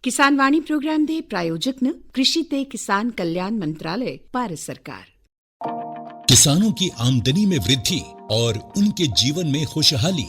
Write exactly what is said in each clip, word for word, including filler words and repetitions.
Kisanvani programme दे प्रायोजक न कृषि ते किसान कल्याण मंत्रालय, भारत सरकार। किसानों की आमदनी में वृद्धि और उनके जीवन में खुशहाली,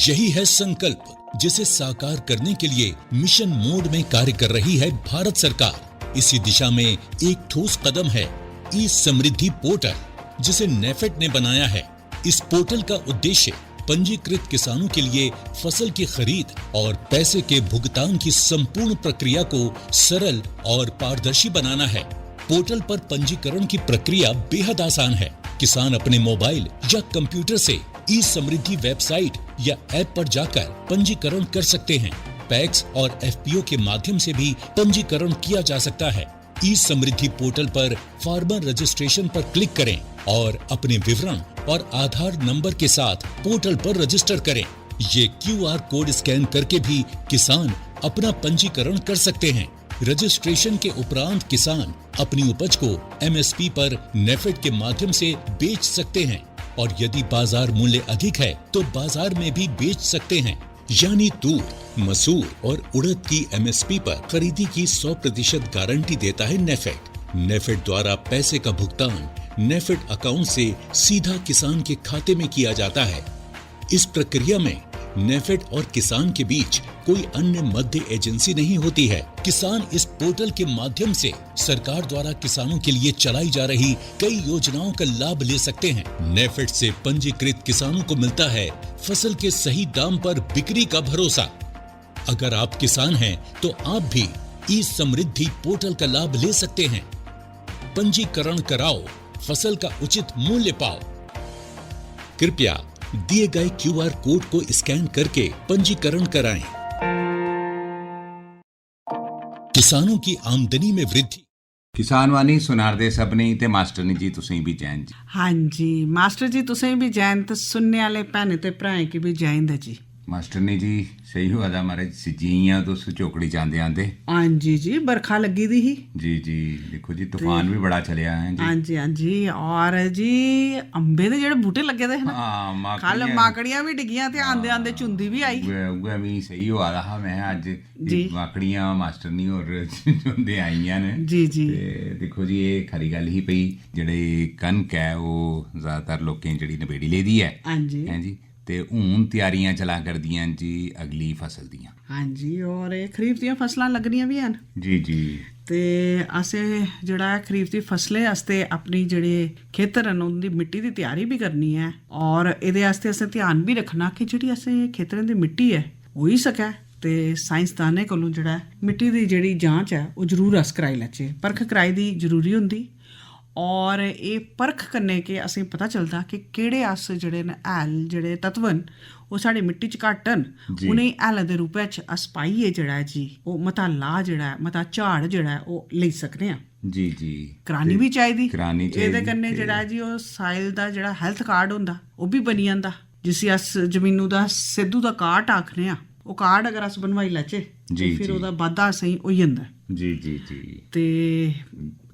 यही है संकल्प, जिसे साकार करने के लिए मिशन मोड में कार्य कर रही है भारत सरकार। इसी दिशा में एक ठोस कदम है ई समृद्धि पोर्टल, जिसे नेफेड ने बनाया है। इस पोर्टल का उद्देश्य पंजीकृत किसानों के लिए फसल की खरीद और पैसे के भुगतान की संपूर्ण प्रक्रिया को सरल और पारदर्शी बनाना है। पोर्टल पर पंजीकरण की प्रक्रिया बेहद आसान है। किसान अपने मोबाइल या कंप्यूटर से ई समृद्धि वेबसाइट या ऐप पर जाकर पंजीकरण कर सकते हैं। पैक्स और एफपीओ के माध्यम से भी पंजीकरण किया जा सकता है। ई समृद्धि पोर्टल पर फार्मर रजिस्ट्रेशन पर क्लिक करें और अपने विवरण और आधार नंबर के साथ पोर्टल पर रजिस्टर करें। ये क्यूआर कोड स्कैन करके भी किसान अपना पंजीकरण कर सकते हैं। रजिस्ट्रेशन के उपरांत किसान अपनी उपज को एमएसपी पर नेफेड के माध्यम से बेच सकते हैं और यदि बाजार मूल्य अधिक है तो बाजार में भी बेच सकते हैं। यानी तूर, मसूर और उड़द की एमएसपी पर खरीदी की सौ प्रतिशत गारंटी देता है नेफेड। नेफेड द्वारा पैसे का भुगतान नेफेड अकाउंट से सीधा किसान के खाते में किया जाता है। इस प्रक्रिया में नेफेड और किसान के बीच कोई अन्य मध्य एजेंसी नहीं होती है। किसान इस पोर्टल के माध्यम से सरकार द्वारा किसानों के लिए चलाई जा रही कई योजनाओं का लाभ ले सकते हैं। नेफेड से पंजीकृत किसानों को मिलता है फसल के सही दाम पर बिक्री का भरोसा। अगर आप किसान हैं तो आप भी ई समृद्धि पोर्टल का लाभ ले सकते हैं। पंजीकरण कराओ, फसल का उचित मूल्य पाओ। कृपया दिए गए क्यूआर कोड को स्कैन करके पंजीकरण कराएं। किसानों की आमदनी में वृद्धि। किसानवाणी सुनार दे सबने ते मास्टरनी जी तुसें भी जैन जी। हाँ जी मास्टर जी, तुसें भी जैन ते सुनने आह्ले भैनें ते भ्राएं गी भी जैन जी। मास्टरनी जी, सेही होआ दा महाराज, सिज्जी गेइयां तुस चौकड़ी च आंदे आंदे। हां जी जी, बरखा लग्गी दी ही। जी जी, दिक्खो जी, तूफान बी बड़ा चलेआ ऐ जी। हां जी हां जी, और जी, अम्बे दे जेह्ड़े बूह्टे लग्गे दे हे ना, हां, माकड़ियां। कल माकड़ियां बी डिग्गियां ते आंदे आंदे चुंदी बी आई। उ'ऐ, उ'ऐ मी सेही होआ दा हा, में अज्ज जी। माकड़ियां मास्टरनी होर चुंदे आइयां न। जी जी। ते दिक्खो जी, एह् खरी गल्ल ही भई, जेह्ड़ी कनक ऐ, ओह् ज्यादातर लोकें जेह्ड़ी नबेड़ी लेदी ऐ। हां जी। हैं जी। ते हून त्यारियां चला करदियां न जी अगली फसल दियां। हां जी, और एह् खरीफ दियां फसलां लग्गनियां बी हैन। जी जी। ते असें जेह्ड़ा ऐ खरीफ दी फसलें आस्तै अपनी जेह्ड़े खेतर न उं'दी मिट्टी दी त्यारी बी करनी ऐ, और एह्दे आस्तै असें ध्यान बी रक्खना कि जेह्ड़ी असें खेतरें दी मिट्टी ऐ होई सकै ते साइंसदानें कोलूं जेह्ड़ा ऐ मिट्टी दी जेह्ड़ी जांच ऐ ओह् जरूर अस कराई लैचै, परख कराई दी जरूरी होंदी। और एह् परख कन्नै गै असेंगी पता चलदा कि केह्ड़े अस जेह्ड़े न हैल जेह्ड़े तत्व न ओह् साढ़ी मिट्टी च घट्ट न, जी। उ'नेंगी हैलें दे रूपै च अस पाइयै जेह्ड़ा ऐ जी ओह् मता लाह् जेह्ड़ा ऐ, मता झाड़ जेह्ड़ा ऐ ओह् लेई सकने आं। जी जी। करानी ते बी चाहिदी। करानी चाहिदी एह्दे कन्नै ते जेह्ड़ा ऐ जी ओह् साइल दा जेह्ड़ा हैल्थ कार्ड होंदा ओह् बी बनी जंदा, जिसी अस जमीनू दा सेद्धू दा काट आखने आं। ओह् कार्ड अगर अस बनवाई लैचे जी, ते फिर जी। ओह्दा बाद्धा असेंगी होई जंदा ऐ। जी जी जी। ते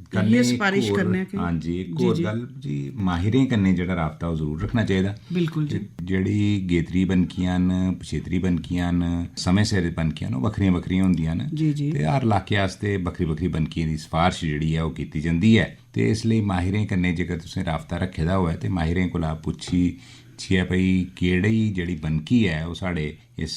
कन्नै इ'यै इक सिफारिश होर, करने आं कि हां जी, इक जी, होर जी। गल्ल जी, माहिरें कन्नै जेह्ड़ा राबता ओह् जरूर रक्खना चाहिदा। बिल्कुल जी। ते जेह्ड़ी गेतरी बनकियां न, पछेतरी बनकियां न, समें सिर बनकियां न, ओह् बक्खरियां बक्खरियां होंदियां न। जी, जी। ते हर लाके आस्तै बक्खरी बक्खरी बनकियें दी सिफारश जेह्ड़ी ऐ ओह् कीती जंदी ऐ। ते इस लेई माहिरें कन्नै जेकर तुसें राबता रक्खे दा होऐ ते माहिरें कोला पुच्छी छियै भई केह्ड़ी जेह्ड़ी बनकी ऐ ओह् साढ़े इस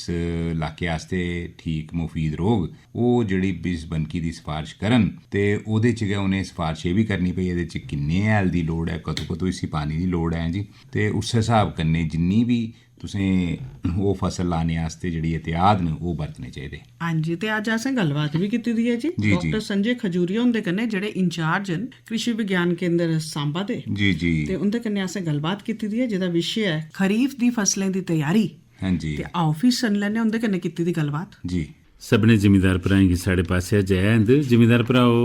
लाके आस्तै ठीक मुफीद रौह्ग, ओह् जेह्ड़ी इस बनकी दी सफारश करन ते ओह्दे च गै उ'नें सफारश एह् बी करनी भई एह्दे च किन्ने हैल दी लोड़ ऐ, कदूं कदूं इसी पानी दी लोड़ ऐ जी। ते उस्सै स्हाब कन्नै जिन्नी बी तुसें ओह् फसल लाने आस्तै जेह्ड़ी एहतियात न, ओह् बरतने चाहिदे। हां जी, ते अज्ज असें गल्लबात बी कीती दी ऐ जी, जी, जी। डाक्टर संजय खजूरिया हुंदे कन्नै, जेह्ड़े इंचार्ज न कृषि विज्ञान केंद्र सांबा दे। जी, जी। ते उं'दे कन्नै असें गल्लबात कीती दी ऐ, जेह्दा विशे ऐ खरीफ दी फसलें दी त्यारी। हां जी। ते आओ, फिर सुनी लैने आं उं'दे कन्नै कीती दी गल्लबात। जी। सभनें जिमीदार भ्राएं गी साढ़े पासेआ जै हिंद। जिमीदार भ्राओ,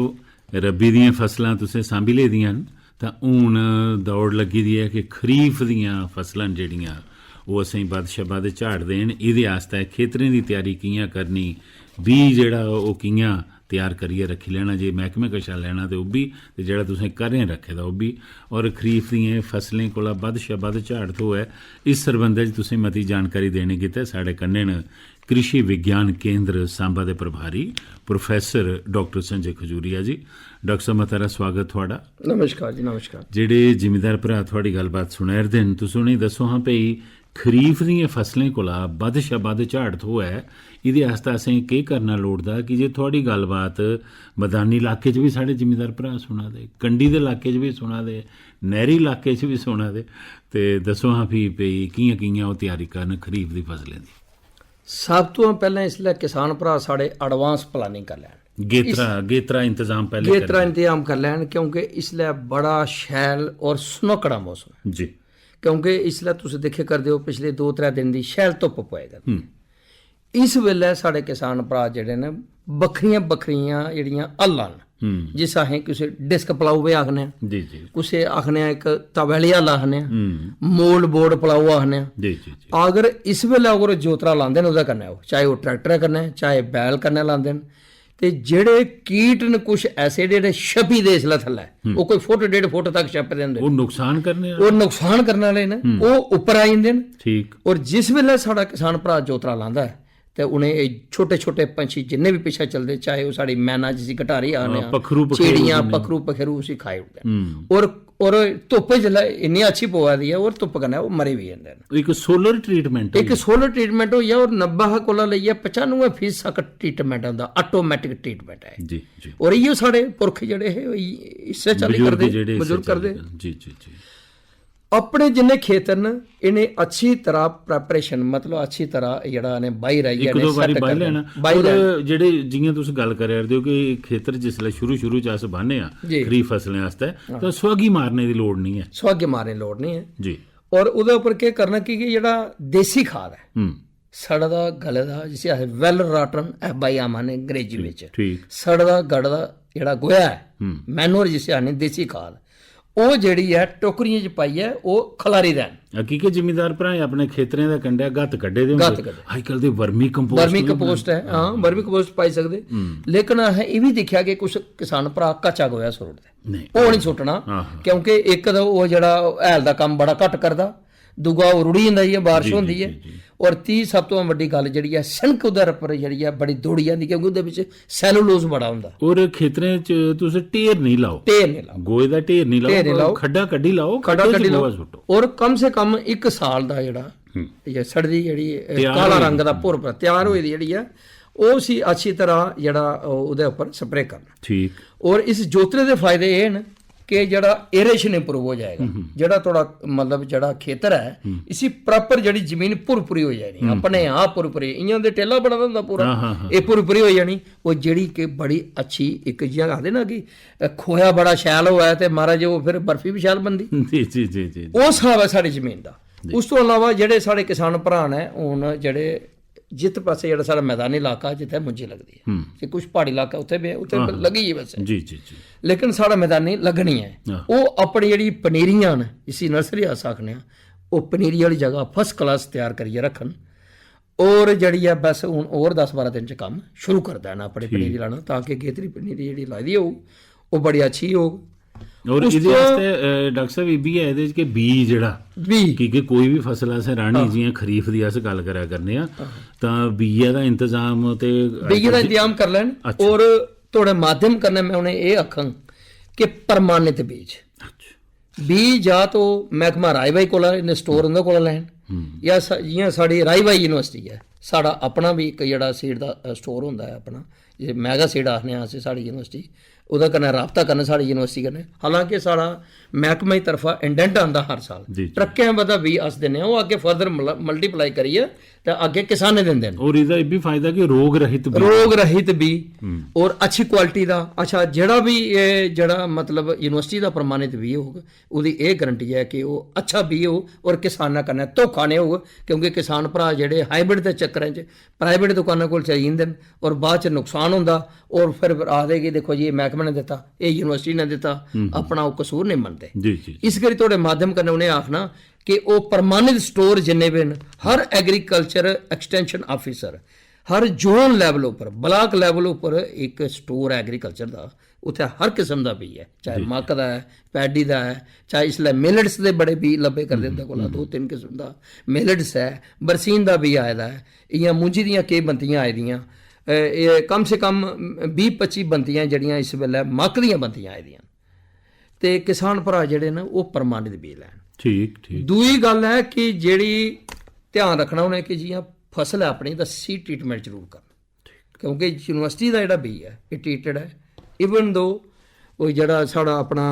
रब्बी दियां फसलां तुसें सांभी लेदियां न, तां हून दौड़ लग्गी दी ऐ कि खरीफ दियां फसलां न जेह्ड़ियां, ओह् असेंगी बद्ध शा बद्ध झाड़ देन। एह्दे आस्तै खेतरें दी त्यारी कि'यां करनी, बीऽ जेह्ड़ा ओह् कि'यां त्यार करियै रक्खी लैना, जे मैह्कमे कशा लैना ते ओह् बी, ते जेह्ड़ा तुसें घरें रक्खे दा ओह् बी, और खरीफ दियें फसलें कोला बद्ध शा बद्ध झाड़ थ्होऐ, इस सरबंधै च तुसें मती जानकारी देने गितै साढ़े कन्नै न कृषि विज्ञान केंद्र सांबा दे प्रभारी प्रोफेसर डाक्टर संजय खजूरिया जी। डाक्टर साहब, मता हारा स्वागत थुआढ़ा। नमस्कार जी, नमस्कार। जेह्ड़े जिमीदार भ्राऽ थुआढ़ी गल्लबात सुना 'रदे न, तुस उ'नेंगी दस्सो हां भई, खरीफ दियें फसलें कोला बद्ध शा बद्ध झाड़ थ्होऐ, एह्दे आस्तै असें केह् करना लोड़दा? की जे थुआढ़ी गल्लबात मदानी इलाके च बी साढ़े जिमीदार भ्राऽ सुना दे, कंढी दे इलाके च बी सुना दे, नैह्री इलाके च बी सुना दे। ते दस्सो हां फ्ही भई, कि'यां कि'यां ओह् त्यारी करन खरीफ दी फसलें दी? सब तो पैह्लें इसलै किसान भ्राऽ साढ़े एडवांस प्लानिंग करी लैन। गेतरा गेतरा इंतजाम पैह्ले गेतरा करी इंतजाम करी लैन, क्योंकि इसलै बड़ा शैल और सुनक्खड़ा मौसम ऐ। जी। क्योंकि इसलै तुस दिक्खे करदे ओ, पिछले दो त्रै दिन दी शैल धुप्प पवै करदी। इस बेल्लै साढ़े किसान भ्राऽ जेह्ड़े न, बक्खरियां बक्खरियां जेह्ड़ियां हल्लां न, जिस असें कुसै डिस्क प्लाऊ बी आखने आं, जी, जी। कुसै आखने आं इक तवैली हल्ल आखने आं, मोल बोर्ड प्लाऊ आखने आं। जी, जी, जी। अगर इस बेल्लै अगर ओह् जोतरा लांदे न ओह्दे कन्नै, ओह् चाहे ओह् ट्रैक्टरै कन्नै, चाहे बैल कन्नै लांदे न, ते जेह्ड़े कीट न कुछ ऐसे जेह्ड़े छप्पी दे इसलै थल्लै, ओह् कोई फुट डेढ़ फुट तक छप्पे दे होंदे न। ओह् नुकसान करने आह्ले। ओह् नुकसान करने आह्ले न, ओह् उप्पर आई जंदे न। ठीक। और जिस बेल्लै साढ़ा किसान भ्राऽ जोतरा लांदा ऐ, ते उ'नें एह् छोटे छोटे पंछी जिन्ने बी पिच्छें चलदे, चाहे ओह् साढ़ी मैना जिसी गटारी आखने हां, आं, पक्खरू पक्खरू चिड़ियां, जिन्ने। पक्खरू पक्खरू उसी खाई ओड़दे न। और और धुप्प जिसलै इन्नी अच्छी पवा दी ऐ, और धुप्प कन्नै ओह् मरी बी जंदे न। इक सोलर ट्रीटमेंट इक सोलर ट्रीटमेंट होई गेआ, और नब्बे कोला लेइयै पचानुऐ फीसद तक ट्रीटमेंट होंदा, ऑटोमेटिक ट्रीटमेंट ऐ। जी, जी। और इयो साढ़े पुरख जेह्ड़े हे, ओह् इस्सै चाल्ली बजुर्ग करदे, जेह्ड़े इस्सै बजुर्ग चाल्ली करदे। करदे। जी, जी, जी। अपने जिन्ने खेतर न, इ'नें अच्छी तरह प्रेपरेशन, मतलब अच्छी तरह जेह्ड़ा इ'नें बाही राहियै इक इ'नें दो बारी set बाही करदे न। लैना। बाही और लैना। जेह्ड़े, जि'यां तुस गल्ल करै 'रदे ओ कि खेतर जिसलै शुरू शुरू च अस बाह्ने आं जी। खरीफ फसलें आस्तै, तां सुहागी मारने दी लोड़ निं ऐ। सुहागे मारने दी लोड़ निं ऐ। जी। और ओह्दे उप्पर केह् करना, कि के जेह्ड़ा देसी खाद ऐ, हम्म। सड़े दा गले दा, जिसी आखदे well rotten F I M आखने अंग्रेजी बिच, ठीक। सड़े दा गले दा जेह्ड़ा गोहा ऐ, मैन्योर जिसी आखने देसी खाद, ओह् जेह्ड़ी ऐ टोकरियें च पाइयै ओह् खलारी देन। हकीकत जिमीदार भ्राएं अपने खेतरें दे कंढै गत्त कड्ढे दे होंदे। गत्त कड्ढे। अजकल ते वर्मी कंपोस्ट वर्मी कंपोस्ट ऐ, हां, वर्मी कंपोस्ट पाई सकदे। लेकिन असें एह् बी दिक्खेआ कि कुछ किसान भ्राऽ कच्चा गोहा सुट्टदे। नहीं। ओह् नहीं सुट्टना, हां, हां। क्योंकि इक तां ओह् जेह्ड़ा हैल दा कम्म बड़ा घट्ट करदा, दूआ ओह् रुढ़ी जंदा, जि'यां बारिश जी, होंदी जी, ऐ। जी, जी। और ती सब तो बड्डी गल्ल जेह्ड़ी ऐ, सिनक ओह्दे उप्पर जेह्ड़ी ऐ बड़ी दौड़ी जंदी, क्योंकि ओह्दे बिच सैलूलोज बड़ा होंदा। और खेतरें च तुस ढेर नहीं लाओ। ढेर नहीं लाओ। गोहे दा ढेर नहीं लाओ। ढेर नहीं लाओ। खड्डा कड्ढी लाओ, खड्डा खड्डे च कड्ढी लाओ। गोहा सुट्टो। और कम से कम इक साल दा जेह्ड़ा एह् सड़दी जेह्ड़ी, एह् त्यार काला होई रंग दी। दा भुर भुर त्यार होई दी जेह्ड़ी ऐ, ओह् उसी अच्छी तरह जेह्ड़ा ओह्दे उप्पर स्प्रे करना। ठीक। और इस जोतरे दे फायदे एह् न कि जेह्ड़ा एरेशन इंप्रूव हो जाएगा, जेह्ड़ा थोड़ा मतलब जेह्ड़ा खेतर ऐ, इसी प्रॉपर जेह्ड़ी जमीन भुरभुरी हो जानी, अपने आप भुरभुरी, इ'यां ते टेला बना दा होंदा पूरा, हां, हां, हां। एह् भुरभुरी हो जानी। ओह् जेह्ड़ी कि बड़ी अच्छी इक, जि'यां आखदे ना कि खोया बड़ा शैल होऐ ते महाराज ओह् फिर बर्फी बी शैल बनदी। जी, जी, जी, जी, जी। ओह् स्हाब ऐ साढ़ी जमीन दा। उस तो इलावा जेह्ड़े साढ़े किसान भ्राऽ न, हून जेह्ड़े जित पासै जेह्ड़ा साढ़ा मैदानी इलाका जित्थै मुंजी लगदी ऐ, ते कुछ प्हाड़ी इलाका उत्थै बी ऐ, उत्थै लग्गी गेई बस। जी, जी, जी। लेकिन साढ़ा मैदानी लग्गनी ऐ। हां। ओह् अपनी जेह्ड़ी पनीरियां न, जिसी नर्सरी अस आखने आं, ओह् पनीरी आह्ली जगह फर्स्ट क्लास त्यार करियै रक्खन। और जेह्ड़ी ऐ बस हून और दस बारां दिन च कम्म शुरू करी देना अपने पनीरी लाना, तां कि गेतरी पनीरी जेह्ड़ी लाई दी होग, ओह् बड़ी अच्छी होग। और उस एह्दे तो आस्तै, अ, डाक्टर साहब, एह् बी ऐ एह्दे च कि बीऽ जेह्ड़ा, बीऽ। की के कोई बी फसल असें राह्नी, जि'यां खरीफ दी अस गल्ल करै करने आं, तां बीऽ दा इंतजाम ते बीऽ दा इंतजाम करी लैन। अच्छा। और थुआढ़े माध्यम कन्नै में उ'नें एह् आखङ कि प्रमाणित बीज, बीऽ जां तो मैह्कमा राई बाई कोला, इ'नें स्टोर उं'दे कोला लैन, जां सा-, जि'यां साढ़ी राई बाई यूनिवर्सिटी ऐ, साढ़ा अपना बी इक जेह्ड़ा सीड दा, अ, स्टोर होंदा ऐ अपना, जे मैगा सीड आखने आं अस साढ़ी यूनिवर्सिटी, ओह्दे कन्नै राबता करन साढ़ी यूनिवर्सिटी कन्नै। हालांकि साढ़ा मैह्कमे दी तरफा इंडेंट आंदा हर साल, जी, जी। ट्रकें बद्धा बीऽ अस दिन्ने आं, ओह् अग्गें फर्दर मल्टीप्लाई करियै ते अग्गें किसानें दिंदे न। और एह्दा एह् बी फायदा कि रोग रहित बीऽ। रोग रहित बीऽ और अच्छी क्वालिटी दा। अच्छा, जेह्ड़ा बी एह् जेह्ड़ा मतलब यूनिवर्सिटी दा प्रमाणित बीऽ होग, ओह्दी एह् गारंटी ऐ कि ओह् अच्छा बीऽ होग और किसानां कन्नै धोखा नेईं होग, क्योंकि किसान भ्राऽ जेह्ड़े हाइब्रिड दे चक्करें च प्राइवेट दुकानां कोल चली जंदे न और बाद च नुकसान होंदा और फिर आखदे कि दिक्खो जी, एह् मैह्कमे ने दित्ता, एह् यूनिवर्सिटी ने दित्ता, अपना ओह् कसूर नेईं मनदे। जी, जी। इस करी थुआढ़े माध्यम कन्नै उ'नें आखना कि ओह् प्रमाणित स्टोर जिन्ने बी न, हर एग्रीकल्चर एक्सटेंशन आफिसर, हर जोन लेवल उप्पर, ब्लॉक लेवल उप्पर इक स्टोर ऐ एग्रीकल्चर दा, उत्थै हर किस्म दा बीऽ ऐ, चाहे मक्क दा ऐ, पैडी दा ऐ, चाहे इसलै मिलेट्स दे बड़े बीऽ लब्भे करदे उं'दे कोला, दो तिन्न किस्म दा मिलेट्स ऐ, बरसीन दा बीऽ आए दा ऐ, इ'यां मुंजी दियां केईं बंतियां आई दियां, अ, एह् कम से कम बीह् पच्ची बंतियां जेह्ड़ियां इस बेल्लै मक्क दियां बंतियां आई दियां न। ते किसान भ्राऽ जेह्ड़े न, ओह् प्रमाणित बीऽ लैन। ठीक, ठीक। दूई गल्ल ऐ कि जेह्ड़ी ध्यान रक्खना उ'नें कि जि'यां फसल ऐ अपनी, तां सीड ट्रीटमेंट जरूर करन, क्योंकि यूनिवर्सिटी दा जेह्ड़ा बीऽ ऐ, एह् ट्रीटेड ऐ। इवन दो ओह् जेह्ड़ा साढ़ा अपना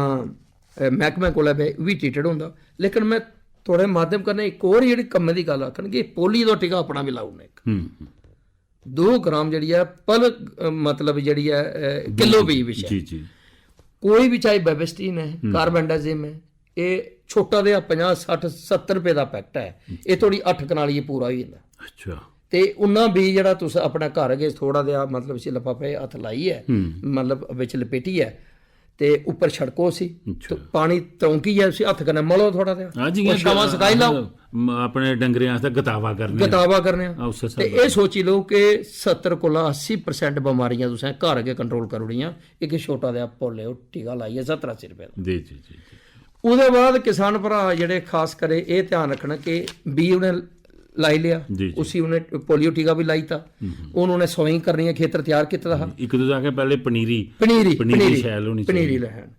अ, मैह्कमे कोला बी, ओह् बी ट्रीटेड होंदा। लेकिन में थुआढ़े माध्यम कन्नै इक होर जेह्ड़ी कम्मै दी गल्ल आखन कि पोलियो दा टीका अपना बी लाई ओड़ना इक। हम्म, हम्म। दो ग्राम जेह्ड़ी ऐ पर अ, मतलब जेह्ड़ी ऐ अ, किलो बीऽ पिच्छें। जी, जी। कोई बी, चाहे बेबिस्टिन ऐ, कार्बेंडाजिम ऐ, एह् छोटा देआ पंजाह्, सट्ठ, सत्तर रपेऽ दा पैकेट ऐ, एह् थुआढ़ी अट्ठ कनाली गी पूरा होई जंदा। अच्छा। ते उन्ना बीऽ जेह्ड़ा तुस अपने घर गै थोह्ड़ा देआ, मतलब, इसी लफाफे हत्थ लाइयै, मतलब, बिच लपेटियै ते उप्पर छड़को उसी। अच्छा। ते पानी त्रौंकियै उसी हत्थ कन्नै मलो थोह्ड़ा देआ। हां, जि'यां और छावां सकाई लैओ। म-, अपने डंगरें आस्तै गतावा करने आं। गतावा करने आं। हां, उस्सै ते स्हाबै। एह् सोची लैओ कि सत्तर कोला अस्सी परसेंट बमारियां तुसें घर गै कंट्रोल करी ओड़ियां, इक छोटा देआ पोलियो टीका लाइयै सत्तर अस्सी रपेऽ दा। जी, जी, जी, जी। ओह्दे बाद किसान भ्राऽ जेह्ड़े खास करियै एह् ध्यान रक्खन कि बीऽ उ'नें लाई लेआ, जी, जी। उसी उ'नें पोलियो टीका बी लाई दित्ता। हून उ'नें सोइंग करनी ऐ, खेतर त्यार कीते दा हा। इक तुसें आखेआ पैह्लें पनीरी, पनीरी, पनीरी शैल होनी पनीरी चाहिदी। लैन।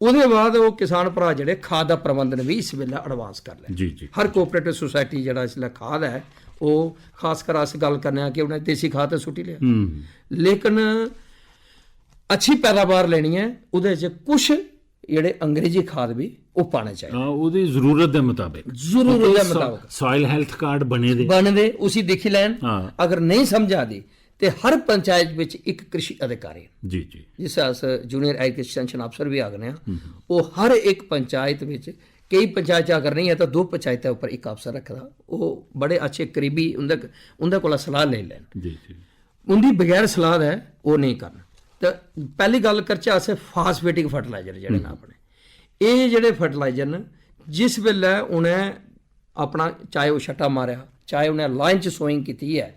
ओह्दे बाद ओह् किसान भ्राऽ जेह्ड़े खाद दा प्रबंधन बी इस बेल्लै एडवांस कर लैन। जी, जी। हर कोआपरेटिव सोसाइटी जेह्ड़ा इसलै खाद ऐ, ओह् खास कर अस गल्ल करने आं कि उ'नें देसी खाद ते सुट्टी लेआ, हम्म। लेकिन अच्छी पैदावार लेनी ऐ, ओह्दे च कुछ जेह्ड़े अंग्रेजी खाद बी ओह् पाने चाहिदे। हां, ओह्दी जरूरत दे मताबक। जरूरत दे मताबक। सॉइल हेल्थ कार्ड बने दे। बनदे, उसी दिक्खी लैन। हां। अगर नेईं समझ आदी ते हर पंचायत बिच इक कृषि अधिकारी न, जी, जी। जिसे अस जूनियर एग्रीकल्चर एक्सटेंशन अफसर बी आखने आं, ओह् हर इक पंचायत बिच, केई पंचायत च अगर नेईं ऐ तां दो पंचायतें उप्पर इक अफसर रक्खे दा, ओह् बड़े अच्छे करीबी उं'दे उं'दे कोला सलाह लेई लैन। जी, जी। उं'दी बगैर सलाह दे ओह् नेईं करन। ते पैह्ली गल्ल करचै अस फास्फेटिक फर्टिलाइजर जेह्ड़े न अपने, एह् जेह्ड़े फर्टिलाइजर न, जिस बेल्लै उ'नें अपना, चाहे ओह् छट्टा मारेआ, चाहे उ'नें लाइन च सोइंग कीती ऐ,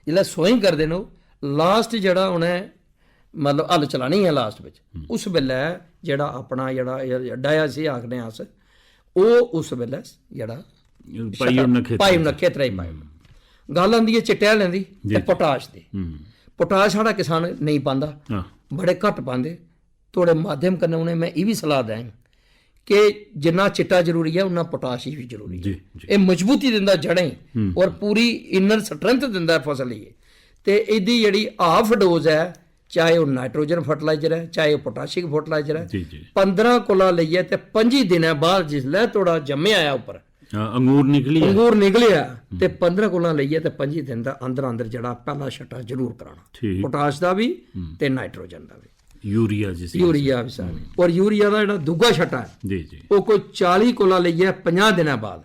जिसलै सोइंग करदे न ओह्, लास्ट जेह्ड़ा उ'नें मतलब हल चलानी ऐ लास्ट बिच, उस बेल्लै जेह्ड़ा अपना जेह्ड़ा एह् डाया जिसी आखने आं अस, ओह् उस बेल्लै जेह्ड़ा पाई ओड़ना खेतरै पाई च। ओड़ना खेतरै च पाई ओड़ना। गल्ल आंदी ऐ चिट्टे हैलें दी जी, ते जी। पोटाश दी। हम्म। पोटाश साढ़ा किसान नेईं पांदा, हां। बड़े घट्ट पांदे। थुआढ़े माध्यम कन्नै उ'नें में एह् बी सलाह देङ कि जिन्ना चिट्टा जरूरी ऐ, उन्ना पोटाश बी जरूरी ऐ। जी, जी। एह् मजबूती दिंदा जड़ें हम्म। और पूरी इनर स्ट्रेंथ दिंदा ऐ फसल गी। ते एह्दी जेह्ड़ी हाफ डोज ऐ, चाहे ओह् नाइट्रोजन फर्टिलाइजर ऐ, चाहे ओह् पोटाशिक फर्टिलाइजर ऐ, जी, जी। पंदरां कोला लेइयै ते पंजी दिनें बाद जिसलै थोड़ा जम्मेआ ऐ उप्पर, हां, अंगूर निकली ऐ। अंगूर निकलेआ ते पंदरां कोला लेइयै ते पंजी दिन दा अंदर अंदर जेह्ड़ा पैह्ला छट्टा जरूर कराना। ठीक। पोटाश दा बी ते नाइट्रोजन दा बी। यूरिया जिसी यूरिया बी सारी। और यूरिया दा जेह्ड़ा दूआ छट्टा ऐ, जी, जी। ओह् कोई चाली कोला लेइयै पंजाह् दिनें बाद।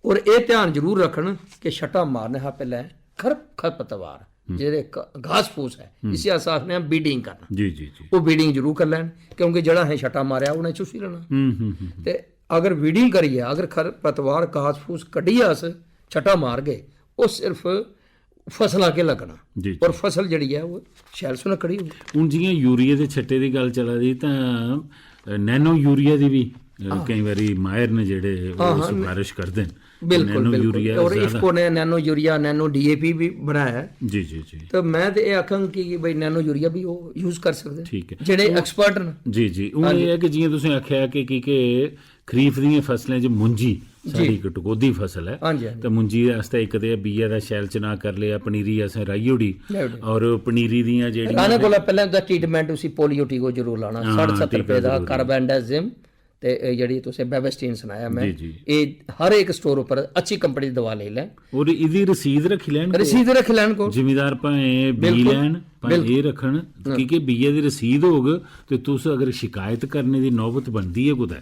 और एह् ध्यान जरूर रक्खन कि छट्टा मारने हा पैह्लें खर खरपतवार, जेह्ड़े क-, घास फूस ऐ, इसी अस आखने आं बीडिंग करना। जी, जी, जी। ओह् बीडिंग जरूर करी लैन, क्योंकि जेह्ड़ा असें छट्टा मारेआ उ'नें चूसी लेना। हम्म, हम्म, हम्म। ते अगर बीडिंग करियै, अगर खरपतवार घास फूस कड्ढियै अस छट्टा मारगे, ओह् सिर्फ फसला गै लग्गना। जी, जी। और फसल जेह्ड़ी ऐ ओह् शैल सुनक्खड़ी होंदी। हून जि'यां यूरिया दे छट्टे दी गल्ल चला दी, तां नैनो यूरिया दी बी अ, केईं बारी माहिर न जेह्ड़े, ओह् हां, हां। सिफारिश करदे न। बिल्कुल, नैनो बिल्कुल। यूरिया और ज्यादा। इफको ने नैनो यूरिया, नैनो डीएपी भी बनाया है। जी, जी, जी। तो मैं तो ये आखंग कि भाई नैनो यूरिया भी वो यूज कर सकते हैं। ठीक है। ਜਿਹੜੇ ਉਹ- ਐਕਸਪਰਟ ਨੇ। ਜੀ, ਜੀ। ਉਹ ਇਹ ਹੈ ਕਿ ਜਿਵੇਂ ਤੁਸੀਂ ਆਖਿਆ ਕਿ ਕੀ ਕਿ ਖਰੀਫ ਦੀਆਂ ਫਸਲਾਂ 'ਚ ਮੁੰਜੀ ਸਾਡੀ ਇੱਕ ਟਕੋਦੀ ਫਸਲ ਹੈ। ਹਾਂਜੀ, ਹਾਂਜੀ। ਤੇ ਮੁੰਜੀ ਵਾਸਤੇ ਇੱਕ ਤੇ ਬੀਏ ਦਾ ਸ਼ੈਲ ਚਨਾ ਕਰ ਲਿਆ, ਪਨੀਰੀ ਅਸਾਂ ਰਾਈ ਉਡੀ। ਰਾਈ ਉਡੀ। ਔਰ ਪਨੀਰੀ ਦੀਆਂ ਜਿਹੜੀਆਂ ਲਾਣੇ ਕੋਲ ਪਹਿਲਾਂ ਦਾ ਟ੍ਰੀਟਮੈਂਟ ਤੁਸੀਂ ਪੋਲੀਓ ਟੀਕੋ ਜ਼ਰੂਰ ਲਾਣਾ। ਹਾਂ, ਸੱਠ ਸੱਤਰ ਟੀਕਾ ਰੁਪਏ ਦਾ ਜ਼ਰੂਰ। ਕਾਰਬੈਂਡਾਜ਼ਿਮ ਤੇ ਇਹ ਜਿਹੜੀ ਤੁਸੀਂ ਬੈਬਸਟੀਨ ਸੁਣਾਇਆ ਮੈਂ, ਜੀ, ਜੀ। ਇਹ ਹਰ ਇੱਕ ਸਟੋਰ ਉੱਪਰ ਅੱਛੀ ਕੰਪਨੀ ਦੀ ਦਵਾ ਲੈ ਲੈ। ਔਰ ਇਹਦੀ ਰਸੀਦ ਰੱਖੀ ਲੈਣ ਕੋਲ। ਰਸੀਦ ਰੱਖ ਲੈਣ ਕੋਲ। ਜ਼ਿਮੀਦਾਰ ਭਾਵੇਂ ਬੀ ਬਿਲਕੁਲ। ਲੈਣ, ਭਾਵੇਂ ਇਹ ਰੱਖਣ, ਕਿਉਂਕਿ ਬੀਏ ਦੀ ਰਸੀਦ ਹੋਗ ਤੇ ਤੁਸੀਂ ਅਗਰ ਸ਼ਿਕਾਇਤ ਕਰਨੇ ਦੀ ਨੌਬਤ ਬਣਦੀ ਹੈ ਕੁਦਾ,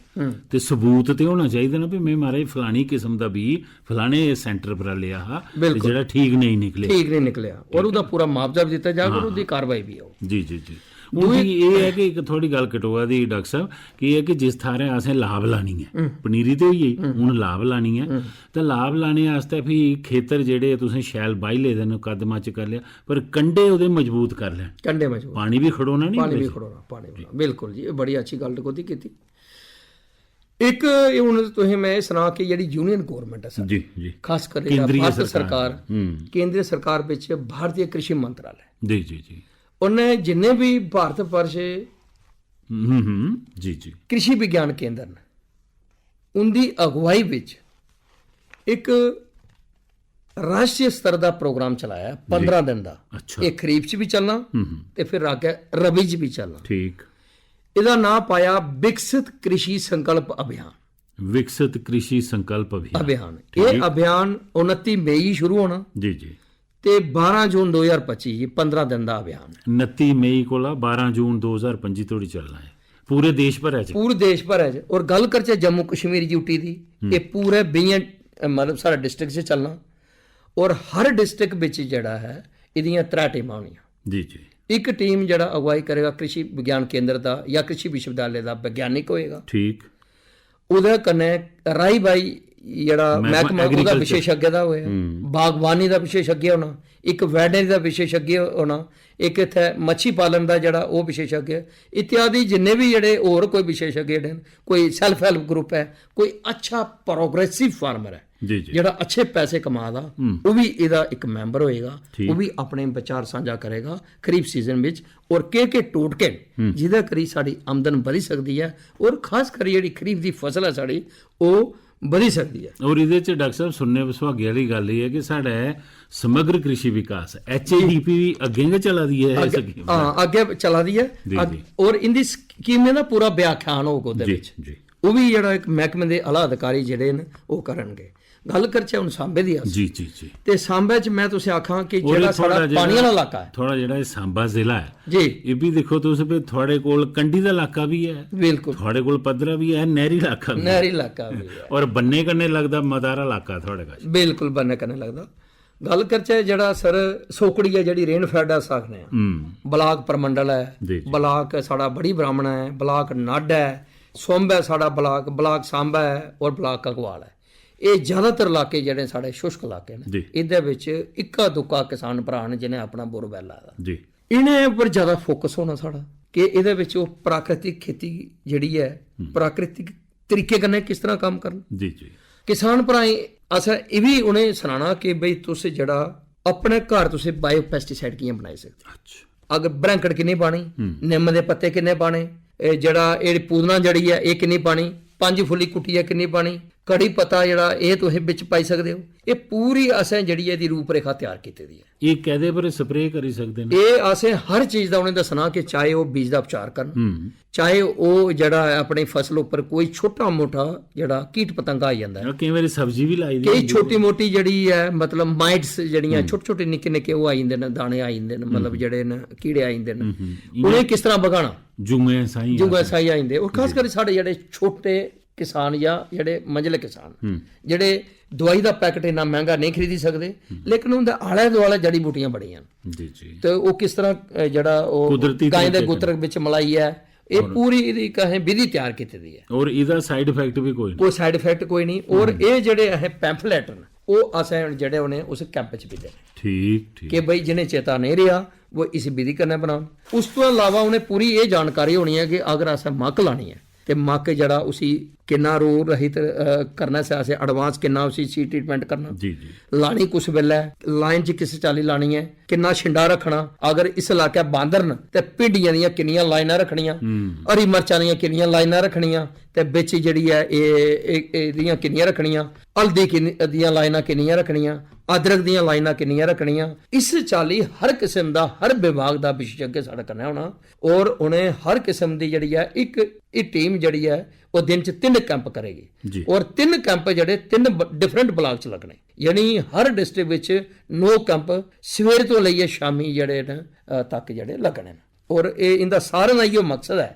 ਤੇ ਸਬੂਤ ਤੇ ਹੋਣਾ ਚਾਹੀਦਾ ਨਾ ਵੀ ਮੈਂ ਮਾਰੇ ਫਲਾਣੀ ਕਿਸਮ ਦਾ ਬੀ ਫਲਾਣੇ ਸੈਂਟਰ ਪਰ ਲਿਆ ਹਾ, ਤੇ ਬਿਲਕੁਲ। ਜਿਹੜਾ ਠੀਕ ਨਹੀਂ ਨਿਕਲੇ। ਠੀਕ ਨਹੀਂ ਨਿਕਲਿਆ, ਔਰ ਉਹਦਾ ਪੂਰਾ ਮੁਆਵਜ਼ਾ ਵੀ ਦਿੱਤਾ ਜਾਵੇ ਔਰ ਉਹਦੀ ਕਾਰਵਾਈ ਵੀ ਹੋ। ਜੀ, ਜੀ, ਜੀ। ਉਹਦੀ ਇਹ ਹੈ ਕਿ ਇੱਕ ਥੋੜੀ ਗੱਲ ਕਟੋਆ ਦੀ, ਡਾਕਟਰ ਸਾਹਿਬ, ਕਿ ਇਹ ਹੈ ਕਿ ਜਿਸ ਥਾਰੇ ਆਸੇ ਲਾਭ ਲਾਣੀ ਹੈ, ਪਨੀਰੀ ਤੇ ਹੋਈ ਹੈ, ਹੁਣ ਲਾਭ ਲਾਣੀ ਹੈ, ਤੇ ਲਾਭ ਲਾਣੇ ਵਾਸਤੇ ਵੀ ਖੇਤਰ ਜਿਹੜੇ ਤੁਸੀਂ ਸ਼ੈਲ ਬਾਈ ਲੈ ਦੇਣ, ਕਦਮਾਂ ਚ ਕਰ ਲਿਆ, ਪਰ ਕੰਡੇ ਉਹਦੇ ਮਜ਼ਬੂਤ ਕਰ ਲੈਣ। ਕੰਡੇ ਮਜ਼ਬੂਤ। ਪਾਣੀ ਵੀ ਖੜੋਣਾ ਨਹੀਂ ਪਾਣੀ ਵੀ ਵਿੱਚ। ਖੜੋਣਾ, ਪਾਣੀ ਵੀ। ਬਿਲਕੁਲ ਜੀ, ਇਹ ਬੜੀ ਅੱਛੀ ਗੱਲ ਟਕੋਦੀ ਕੀਤੀ। ਇੱਕ ਇਹ ਹੁਣ ਤੁਸੀਂ ਮੈਂ ਇਹ ਸੁਣਾ ਕਿ ਜਿਹੜੀ ਯੂਨੀਅਨ ਗਵਰਨਮੈਂਟ ਹੈ ਸਾਡੀ, ਜੀ, ਜੀ। ਖਾਸ ਕਰਕੇ ਕੇਂਦਰੀ ਭਾਰਤ ਸਰਕਾਰ। ਸਰਕਾਰ, ਹੂੰ। ਕੇਂਦਰੀ ਸਰਕਾਰ ਵਿੱਚ ਭਾਰਤੀ ਕ੍ਰਿਸ਼ੀ ਮੰਤਰਾਲੇ, ਜੀ, ਜੀ, ਜੀ। ਉਹਨੇ ਜਿੰਨੇ ਵੀ ਭਾਰਤ ਵਰਸ਼ ਹੂੰ, ਹੂੰ, ਜੀ, ਜੀ। ਕ੍ਰਿਸ਼ੀ ਵਿਗਿਆਨ ਕੇਂਦਰ ਨੇ, ਉਹਦੀ ਅਗਵਾਈ ਵਿੱਚ ਇੱਕ ਰਾਸ਼ਟਰੀ ਸਤਰ ਦਾ ਪ੍ਰੋਗਰਾਮ ਚਲਾਇਆ, ਪੰਦਰਾਂ ਦਿਨ ਦਾ। ਅੱਛਾ। ਇਹ ਖਰੀਫ ਚ ਵੀ ਚੱਲਣਾ ਹੂੰ, ਹੂੰ। ਤੇ ਫਿਰ ਅੱਗੇ ਰਬੀ ਚ ਵੀ ਚੱਲਣਾ। ਠੀਕ। ਇਹਦਾ ਨਾਮ ਪਾਇਆ ਵਿਕਸਿਤ ਕ੍ਰਿਸ਼ੀ ਸੰਕਲਪ ਅਭਿਆਨ। ਵਿਕਸਿਤ ਕ੍ਰਿਸ਼ੀ ਸੰਕਲਪ ਅਭਿਆਨ। ਅਭਿਆਨ। ਠੀਕ। ਇਹ ਅਭਿਆਨ ਉਨੱਤੀ ਮਈ ਸ਼ੁਰੂ ਹੋਣਾ ਜੀ, ਜੀ। ਤੇ ਬਾਰਾਂ ਜੂਨ ਦੋ ਹਜ਼ਾਰ ਪੱਚੀ, ਇਹ ਪੰਦਰਾਂ ਦਿਨ ਦਾ ਅਭਿਆਨ ਹੈ। ਉਨੱਤੀ ਮਈ ਕੋਲਾ ਬਾਰਾਂ ਜੂਨ ਦੋ ਹਜ਼ਾਰ ਪੱਚੀ ਥੋੜੀ ਚੱਲਣਾ ਹੈ, ਪੂਰੇ ਦੇਸ਼ ਭਰ ਚ। ਪੂਰੇ ਦੇਸ਼ ਭਰ ਚ। ਔਰ ਗੱਲ ਕਰਚੇ ਜੰਮੂ ਕਸ਼ਮੀਰ ਯੂਟੀ ਦੀ, ਇਹ ਪੂਰੇ ਬੀਆਂ, ਮਤਲਬ ਸਾਰਾ ਡਿਸਟ੍ਰਿਕਟ ਚ ਚੱਲਣਾ। ਔਰ ਹਰ ਡਿਸਟ੍ਰਿਕਟ ਵਿੱਚ ਜਿਹੜਾ ਹੈ, ਇਹਦੀਆਂ ਤਰੇ ਟੀਮਾਂ ਹੋਣੀਆਂ। ਜੀ, ਜੀ। ਇੱਕ ਟੀਮ ਜਿਹੜਾ ਅਗਵਾਈ ਕਰੇਗਾ ਕ੍ਰਿਸ਼ੀ ਵਿਗਿਆਨ ਕੇਂਦਰ ਦਾ ਜਾਂ ਕ੍ਰਿਸ਼ੀ ਵਿਸ਼ਵਵਿਦਿਆਲੇ ਦਾ ਵਿਗਿਆਨਿਕ ਹੋਏਗਾ। ਠੀਕ। ਉਹਦੇ ਕਨੇ ਰਾਈ ਬਾਈ ਜਿਹੜਾ ਮਹਿਕਮਾ ਮਹਿਕਮਾ ਉਹਦਾ agriculture। ਵਿਸ਼ੇਸ਼ੱਗ ਦਾ ਹੋਇਆ, ਬਾਗਬਾਨੀ ਦਾ ਵਿਸ਼ੇਸ਼ੱਗ ਹੋਣਾ, ਇੱਕ ਵੈਟਰਨਰੀ ਦਾ ਵਿਸ਼ੇਸ਼ੱਗ ਹੋਣਾ, ਇੱਕ ਇੱਥੇ ਮੱਛੀ ਪਾਲਣ ਦਾ ਜਿਹੜਾ ਉਹ ਵਿਸ਼ੇਸ਼ੱਗ ਹੈ, ਇਤਿਆਦਿ ਜਿੰਨੇ ਵੀ ਜਿਹੜੇ ਹੋਰ ਕੋਈ ਵਿਸ਼ੇਸ਼ੱਗ ਜਿਹੜੇ ਨੇ, ਕੋਈ ਸੈਲਫ ਹੈਲਪ ਗਰੁੱਪ ਹੈ, ਕੋਈ ਅੱਛਾ ਪ੍ਰੋਗਰੈਸਿਵ ਫਾਰਮਰ ਹੈ, ਜੀ, ਜੀ। ਜਿਹੜਾ ਅੱਛੇ ਪੈਸੇ ਕਮਾਦਾ, ਉਹ ਵੀ ਇਹਦਾ ਇੱਕ ਮੈਂਬਰ ਹੋਏਗਾ। ਠੀਕ। ਉਹ ਵੀ ਆਪਣੇ ਵਿਚਾਰ ਸਾਂਝਾ ਕਰੇਗਾ ਖਰੀਫ ਸੀਜ਼ਨ ਵਿੱਚ, ਔਰ ਕਿਹੜੇ ਕਿਹੜੇ ਟੋਟਕੇ ਨੇ ਜਿਹਦੇ ਕਰੀ ਸਾਡੀ ਆਮਦਨ ਵਧੀ ਸਕਦੀ ਹੈ, ਔਰ ਖਾਸ ਕਰ ਜਿਹੜੀ ਖਰੀਫ ਦੀ ਫਸਲ ਹੈ ਸਾਡੀ, ਉਹ ਵਧੀ ਸਕਦੀ ਹੈ। ਔਰ ਇਹਦੇ ਚ ਡਾਕਟਰ ਸਾਹਿਬ, ਸੁਣਨੇ ਸੁਹਾਗੇ ਵਾਲੀ ਗੱਲ ਇਹ ਹੈ ਕਿ ਸਾਡਾ ਹੈ ਸਮਗਰ ਕ੍ਰਿਸ਼ੀ ਵਿਕਾਸ, ਐਚਏਡੀਪੀ, ਵੀ ਅੱਗੇ ਕਿ ਚਲਾ ਦੀ ਹੈ ਇਸ ਅੱਗੇ- scheme? ਹਾਂ, ਅੱਗੇ ਚਲਾ ਦੀ ਹੈ। ਜੀ, ਅੱਗ- ਜੀ। ਔਰ ਇਹਦੀ ਸਕੀਮ ਦਾ ਪੂਰਾ ਬਿਆਖਿਆਨ ਹੋਊਗਾ ਉਹਦੇ ਜੀ, ਵਿੱਚ। ਜੀ। ਉਹ ਵੀ ਜਿਹੜਾ ਇੱਕ ਮਹਿਕਮੇ ਦੇ ਆਲਾ ਅਧਿਕਾਰੀ ਜਿਹੜੇ ਨੇ, ਉਹ ਕਰਨਗੇ। ਗੱਲ ਕਰਚੇ ਹੁਣ ਸਾਂਬੇ ਦੀ, ਅਸੀਂ ਜੀ, ਜੀ, ਜੀ। ਤੇ ਸਾਂਬੇ ਚ ਮੈਂ ਤੁਸੀਂ ਆਖਾਂ ਕਿ ਔਰ ਇਹ ਜਿਹੜਾ ਸਾਡਾ ਥੋੜ੍ਹਾ ਜਿਹੜਾ- ਪਾਣੀ ਵਾਲਾ ਇਲਾਕਾ ਹੈ ਥੋੜ੍ਹਾ ਜਿਹੜਾ ਇਹ ਸਾਂਬਾ ਜ਼ਿਲ੍ਹਾ ਹੈ, ਜੀ। ਇਹ ਵੀ ਦੇਖੋ ਤੁਸੀਂ, ਵੀ ਤੁਹਾਡੇ ਕੋਲ ਕੰਢੀ ਦਾ ਇਲਾਕਾ ਵੀ ਹੈ, ਬਿਲਕੁਲ। ਤੁਹਾਡੇ ਕੋਲ ਪੱਧਰਾ ਵੀ ਹੈ, ਨਹਿਰੀ ਇਲਾਕਾ ਵੀ ਹੈ। ਨਹਿਰੀ ਇਲਾਕਾ ਵੀ ਹੈ। ਔਰ ਬੰਨੇ ਕੰਨੇ ਲੱਗਦਾ ਮਦਾਰਾ ਇਲਾਕਾ ਤੁਹਾਡੇ ਕੋਲ। ਬਿਲਕੁਲ, ਬੰਨੇ ਕੰਨੇ ਲੱਗਦਾ। ਗੱਲ ਕਰਚੇ ਜਿਹੜਾ ਸਰ ਸੋਕੜੀ ਹੈ, ਜਿਹੜੀ ਰੇਨ ਫੈਡ ਹੈ, ਸਾਖਨੇ ਆ, ਹੂੰ। ਬਲਾਕ ਪਰਮੰਡਲ ਹੈ, ਜੀ, ਜੀ। ਬਲਾਕ ਸਾਡਾ ਬੜੀ ਬ੍ਰਾਹਮਣਾ ਹੈ, ਬਲਾਕ ਨਾਡਾ ਹੈ, ਸੋਂਬ ਹੈ ਸਾਡਾ ਬਲਾਕ, ਬਲਾਕ ਸਾਂਬਾ ਹੈ ਔਰ ਬਲਾਕ ਕਗਵਾਲ ਹੈ। ਇਹ ਜ਼ਿਆਦਾਤਰ ਇਲਾਕੇ ਜਿਹੜੇ ਸਾਡੇ ਸ਼ੁਸ਼ਕ ਇਲਾਕੇ ਨੇ, ਜੀ। ਇਹਦੇ ਵਿੱਚ ਇੱਕਾ ਦੁੱਕਾ ਕਿਸਾਨ ਭਰਾ ਨੇ ਜਿਹਨੇ ਆਪਣਾ ਬੋਰਵੈਲ ਲਾਇਆ। ਜੀ। ਇਹਨੇ ਉੱਪਰ ਜ਼ਿਆਦਾ ਫੋਕਸ ਹੋਣਾ ਸਾਡਾ ਕਿ ਇਹਦੇ ਵਿੱਚ ਉਹ ਪ੍ਰਾਕ੍ਰਿਤਿਕ ਖੇਤੀ ਜਿਹੜੀ ਹੈ, ਪ੍ਰਾਕ੍ਰਿਤਿਕ ਤਰੀਕੇ ਕਨੇ ਕਿਸ ਤਰ੍ਹਾਂ ਕੰਮ ਕਰਨਾ। ਜੀ, ਜੀ। ਕਿਸਾਨ ਭਰਾ ਅਸਾਂ ਇਹ ਵੀ ਉਹਨੇ ਸੁਣਾਣਾ ਕਿ ਬਈ ਤੁਸੀਂ ਜਿਹੜਾ ਆਪਣੇ ਘਰ ਤੁਸੀਂ ਬਾਇਓ ਪੈਸਟੀਸਾਈਡ ਕਿਵੇਂ ਬਣਾਈ ਸਕਦੇ। ਅੱਛਾ। ਅਗਰ ਬ੍ਰੈਂਕੜ ਕਿੰਨੇ ਪਾਣੀ, ਨਿੰਮ ਦੇ ਪੱਤੇ ਕਿੰਨੇ ਪਾਣੇ, ਇਹ ਜਿਹੜਾ ਇਹ ਪੂਦਨਾ ਜੜੀ ਹੈ ਇਹ ਕਿੰਨੀ ਪਾਣੀ, ਪੰਜ ਫੁੱਲੀ ਕੁੱਟੀ ਹੈ ਕਿੰਨੀ ਪਾਣੀ, ਕੜੀ ਪੱਤਾ ਜਿਹੜਾ ਇਹ ਤੁਸੀਂ ਵਿੱਚ ਪਾਈ ਸਕਦੇ ਹੋ। ਇਹ ਪੂਰੀ ਅਸਾਂ ਜਿਹੜੀ ਹੈ ਦੀ ਰੂਪਰੇਖਾ ਤਿਆਰ ਕੀਤੀ ਦੀ ਹੈ। ਇਹ ਕਹਦੇ ਪਰ ਸਪਰੇਅ ਕਰੀ ਸਕਦੇ ਨੇ। ਇਹ ਅਸਾਂ ਹਰ ਚੀਜ਼ ਦਾ ਉਹਨੇ ਦੱਸਣਾ ਕਿ ਚਾਹੇ ਉਹ ਬੀਜ ਦਾ ਉਪਚਾਰ ਕਰਨ, ਹੂੰ। ਚਾਹੇ ਉਹ ਜਿਹੜਾ ਹੈ ਆਪਣੀ ਫਸਲ ਉੱਪਰ ਕੋਈ ਛੋਟਾ ਮੋਟਾ ਜਿਹੜਾ ਕੀਟ ਪਤੰਗਾ ਆ ਜਾਂਦਾ ਹੈ, ਹਾਂ, ਕਈ ਵਾਰੀ ਸਬਜ਼ੀ ਵੀ ਲਾਈ ਦੀ ਕਈ ਹੁੰਦੀ ਛੋਟੀ ਮੋਟੀ ਜਿਹੜੀ ਹੈ ਮਤਲਬ ਮਾਈਟਸ ਜਿਹੜੀਆਂ ਛੋਟੇ ਛੋਟੇ ਨਿੱਕੇ ਨਿੱਕੇ ਉਹ ਆ ਜਾਂਦੇ ਨੇ, ਦਾਣੇ ਆ ਜਾਂਦੇ ਨੇ, ਮਤਲਬ ਜਿਹੜੇ ਨੇ, ਕੀੜੇ ਆ ਜਾਂਦੇ ਨੇ। ਉਹਨੇ ਕਿਸ ਤਰ੍ਹਾਂ ਭਗਾਣਾ? ਜੁੰਗੇ ਸਾਈ ਜੁੰਗਾ ਸਾਈ ਆ ਜਾਂਦੇ। ਔਰ ਖਾਸ ਕਰਕੇ ਸਾਡੇ ਜਿਹੜੇ ਛੋਟੇ ਕਿਸਾਨ ਜਾਂ ਜਿਹੜੇ ਮੰਝਲੇ ਕਿਸਾਨ, ਜਿਹੜੇ ਦਵਾਈ ਦਾ ਪੈਕਟ ਇੰਨਾ ਮਹਿੰਗਾ ਨਹੀਂ ਖਰੀਦੀ ਸਕਦੇ, ਲੇਕਿਨ ਉਹਦੇ ਆਲੇ ਦੁਆਲੇ ਜੜੀ ਬੂਟੀਆਂ ਬੜੀਆਂ ਨੇ। ਜੀ, ਜੀ। ਤੇ ਉਹ ਕਿਸ ਤਰ੍ਹਾਂ ਅਹ, ਜਿਹੜਾ ਉਹ ਕੁਦਰਤੀ ਗਾਂ ਦੇ ਤਰੀਕੇ ਗੋਤਰ ਵਿੱਚ ਮਲਾਈ ਹੈ, ਇਹ ਪੂਰੀ ਇਹਦੀ ਕਹੇ ਵਿਧੀ ਤਿਆਰ ਕੀਤੀ ਦੀ ਹੈ। ਔਰ ਇਹਦਾ ਸਾਈਡ ਇਫੈਕਟ ਵੀ ਕੋਈ ਨਹੀਂ। ਕੋਈ ਸਾਈਡ ਇਫੈਕਟ ਕੋਈ ਨਹੀਂ। ਔਰ ਇਹ ਜਿਹੜੇ ਇਹ ਪੈਂਫਲੇਟ ਨੇ, ਉਹ ਅਸਾਂ ਜਿਹੜੇ ਉਹਨੇ ਉਸ ਕੈਂਪ ਚ ਵੀ ਦੇਣੇ ਠੀਕ, ਠੀਕ। ਕਿ ਬਈ ਜਿਹਨੇ ਚੇਤਾ ਨਹੀਂ ਰਿਹਾ, ਉਹ ਇਸ ਵਿਧੀ ਕਨੇ ਬਣਾਉਣ। ਉਸ ਤੋਂ ਇਲਾਵਾ ਉਹਨੇ ਪੂਰੀ ਇਹ ਜਾਣਕਾਰੀ ਹੋਣੀ ਹੈ ਕਿ ਅਗਰ ਅਸਾਂ ਮੱਕ ਲਾਣੀ ਹੈ ते मक्क जेह्ड़ा उसी किन्ना रोग रहित करने आस्तै असें एडवांस किन्ना उसी सीड ट्रीटमेंट करना, जी जी लानी कुस बेल्लै, लाइन च किस चाल्ली लानी ऐ, किन्ना छिंडा रक्खना, अगर इस इलाके बांदर न ते भिंडियां दियां किन्नियां लाइनां रक्खनियां, हरी मरचां दियां किन्नियां लाइनां रक्खनियां, ते बिच जेह्ड़ी ऐ एह् एह्- एह्दियां किन्नियां रक्खनियां, हल्दी किन्नी दियां लाइनां किन्नियां रक्खनियां, अदरक दियां लाइनां किन्नियां रक्खनियां। इस चाल्ली हर किस्म दा, हर विभाग दा विशेषज्ञ साढ़े कन्नै होना, और उ'नें हर किस्म दी जेह्ड़ी ऐ इक एह् टीम जेह्ड़ी ऐ ओह् दिन च तिन्न कैंप करेगी। जी। और तिन्न कैंप जेह्ड़े तिन्न डिफरेंट ब्लाक च लगने, यानी हर डिस्ट्रिक्ट बिच नौ कैंप सवेर तो लेइयै शामी जेह्ड़े न अ, तक जेह्ड़े लगने न। और एह् इंदा सारें दा इयो मकसद ऐ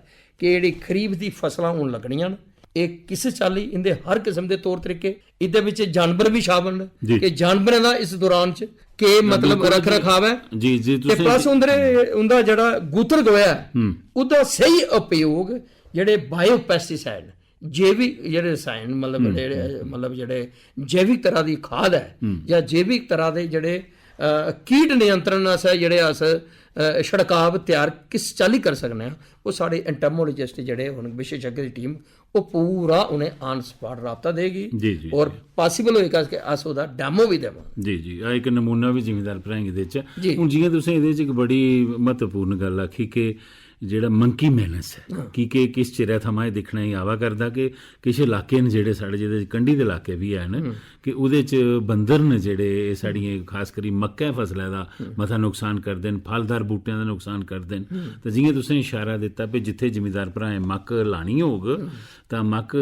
कि जेह्ड़ी खरीफ दी फसलां हून लगनियां न, एह् किस चाल्ली इंदे हर किस्म दे तौर तरीके, इंदे बिच जानवर बी शामिल न जी। कि जानवरें दा इस दौरान च केह् मतलब बिल्कुल रख जी। रखाव ऐ, जी जी ते तुसें प्लस उंदे उंदा जेह्ड़ा गूतर गोया ऐ, हम्म। ओह्दा स्हेई उपयोग जेह्ड़े बायो पेस्टिसाइड न, जैविक जेह्ड़े रसायन मतलब जेह्ड़े मतलब जेह्ड़े जैविक तरह दी खाद ऐ जां जैविक तरह दे जेह्ड़े अ, कीट नियंत्रण आस्तै जेह्ड़े अस अ, छिड़काव त्यार किस चाल्ली करी सकने आं, ओह् साढ़े एंटेमोलॉजिस्ट जेह्ड़े हून विशेषज्ञ दी टीम ओह् पूरा उ'नें ऑन स्पॉट राबता देगी। जी, जी, और पॉसिबल होएगा कि अस ओह्दा डेमो बी देवां। जी जी, आ इक नमूना बी जिमीदार भ्राएं गी देचै। जी। हून जियां तुसें एह्दे च इक बड़ी म्हत्तवपूर्ण गल्ल आखी कि जेह्ड़ा मंकी मैनस ऐ, की के किस चिरै थमां एह् दिक्खने गी आवा करदा कि किश इलाके न जेह्ड़े साढ़े, जेह्दे च कंढी दे इलाके बी हैन, कि ओह्दे च बंदर न जेह्ड़े एह् साढ़ियें खास करी मक्कें फसलै दा मता नुकसान करदे न, फलदार बूह्टें दा नुकसान करदे न। ते जियां तुसें इशारा दित्ता कि जित्थै जिमीदार भ्राएं मक्क लानी होग, तां मक्क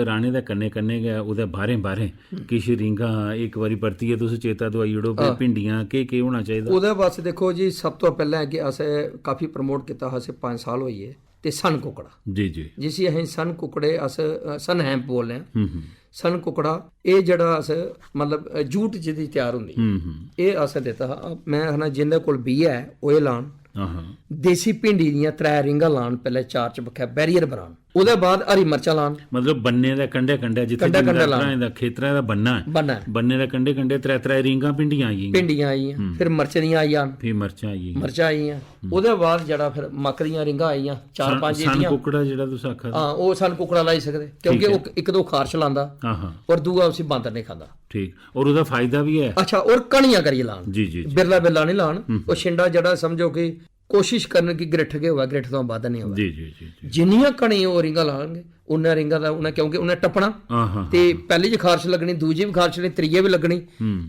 राह्ने दे कन्नै कन्नै गै ओह्दे बाह्रें बाह्रें किश रींगां, इक बारी परतियै तुस चेता दोआई ओड़ो कि भिंडियां केह् केह् होना चाहिदा। ओह्दे वास्तै दिक्खो जी, सब तो पैह्लें अग्गें असें काफी प्रमोट कीता हा, असें पंज साल होई गे, ते सन कुकड़ा, जी जी जिसी असें सन कुकड़े अस अ, सन हैम्प बोलने आं। सन कुकड़ा एह् जेह्ड़ा अस मतलब अ, जूट जेह्दी त्यार होंदी ऐ, हम्म हम्म एह् असें दित्ता हा। में आखना जिंदे कोल बीऽ ऐ ओह् एह् लान। हां हां। देसी भिंडी दियां त्रै रिंगां लान, पैह्लें चार चबक्खै बैरियर बनान, ओह्दे बाद हरी मरचां लान। मतलब बन्ने दे कंढे कंढे जित्थै कंढे कंढे जमींदार लान। भ्राएं दा खेतरा दा बन्ना ऐ, बन्ना ऐ। बन्ने दे कंढे कंढे त्रै त्रै रींगां भिंडियां आई गेइयां, भिंडियां आई गेइयां, फिर मरचें दियां आई जान, फ्ही मरचां आई गेइयां। मरचां आई गेइयां, ओह्दे बाद जेह्ड़ा फिर मक्क दियां रिंगां आई गेइयां, चार पंज सन जियां कुकड़ा जेह्ड़ा तुस आखा दे। हां, ओह् सन कुकड़ा लाई सकदे, क्योंकि ठीक ऐ। ओह् इक दो खारश लांदा हां हां, और दूआ उसी बांदर नहीं खाता। ठीक। और ओह्दा फायदा बी ऐ। अच्छा, और घनियां करियै लान। जी, जी, जी। बिरला बिरला नहीं लान। ओह् छिंडा जेह्ड़ा समझो कि कोशिश करन कि ग्रिठ गै होऐ, ग्रिठ थमां बद्ध नहीं होऐ। जी जी जी जी। जिन्नियां घनी ओह् रिंगां लानगे, उन्ना रिंगां दा उ'नें, क्योंकि उ'नें टप्पना हां हां। ते पैह्ली च खारश लग्गनी, दूजी बी खारश लग्गनी, त्रीयै बी लग्गनी।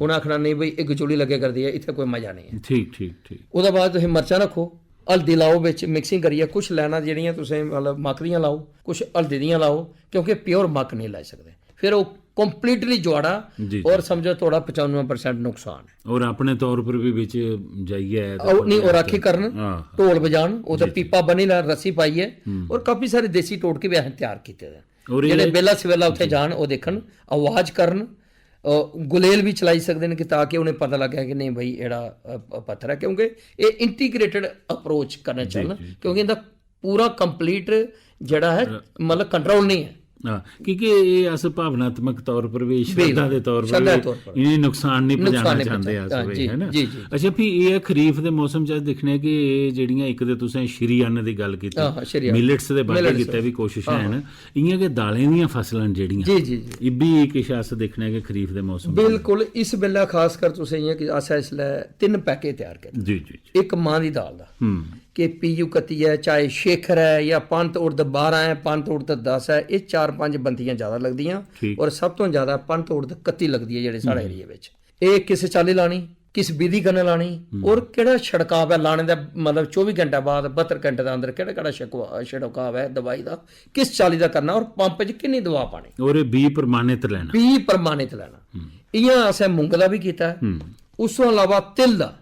उ'नें आखना, "नहीं भाई, एह् गचोली लग्गै करदी ऐ, इत्थै कोई मजा नहीं ऐ।" ठीक ठीक ठीक। ओह्दे बाद तुसें मरचां रक्खो, हल्दी लाओ बिच, मिक्सिंग करियै कुछ लैना, जेह्ड़ियां तुसें मतलब मक्क दियां लाओ, कुछ हल्दी दियां लाओ, क्योंकि प्योर मक्क नहीं लाई सकदे। फिर ओह् कंप्लीटली जुआड़ा जी, जी। और समझो थोड़ा पचानुए परसेंट नुकसान ऐ। और अपने तौर पर भी बिच जाइयै ते और नहीं, और राखी करन, हाँ, हाँ। ढोल बजान, ओह्दा पीपा बनी लैन रस्सी पाइयै। और काफी सारे देसी टोटके भी असें त्यार कीते दे न। और एह् जेह्ड़े बेला सवेला उत्थै जान, ओह् दिक्खन, आवाज करन, अ, गुलेल बी चलाई सकदे न कि ताकि उ'नें पता लग्गै कि नेईं भाई, एह्ड़ा अ, प- पत्थर ऐ, क्योंकि एह् इंटीग्रेटेड अप्रोच करना चाह्न, क्योंकि इंदा पूरा कंप्लीट जेह्ड़ा ऐ मतलब कंट्रोल नहीं ऐ। हां, क्योंकि एह् अस भावनात्मक तौर पर भी, श्रद्धा दे तौर पर श्रद्धा भी तौर पर। इ'नेंगी नुकसान नहीं नुकसान पजाना नहीं चांह्दे पजाना। अस हां, भाई, जी, है ना? जी, जी। अच्छा, फ्ही एह् खरीफ दे मौसम च अस दिक्खने आं कि एह् जेह्ड़ियां, इक ते तुसें श्री अन्न दी गल्ल कीती, हां, हां, श्री अन्न। मिलेट्स दे बारे मिलेट्स कीते दे। बी कोशिशां हैन, इ'यां गै दालें दियां फसलां न जेह्ड़ियां, जी, जी, जी। इब्बी किश अस दिक्खने आं कि खरीफ दे मौसम च। बिल्कुल, इस बेल्लै खास कर तुसें इ'यां कि असें इसलै तिन्न पैकेज त्यार कीते। जी जी जी। इक मांह् दी दाल दा, हम्म। कि पीयू कत्ती ऐ, चाहे शेखर ऐ, या पंत उर्द बारां ऐ, पंत उर्द दस ऐ, एह् चार पंज बनतियां ज्यादा लगदियां। ठीक। और सब तो ज्यादा पंत उर्द कत्ती लगदी ऐ जेह्ड़े साढ़े एरिया बिच। एह् किस चाल्ली लानी, किस विधि कन्नै लानी, और केह्ड़ा छिड़काव ऐ लाने दा, मतलब चौबी घंटे बाद, बहत्तर घंटे दे अंदर केह्ड़ा केह्ड़ा छिड़कवा- छिड़काव ऐ दवाई दा, किस चाल्ली दा करना और पंप च किन्नी दवा पानी, और एह् बीऽ प्रमाणित लैना। बीऽ प्रमाणित लैना। इ'यां असें मुंग दा बी कीता ऐ। उस तो इलावा तिल दा,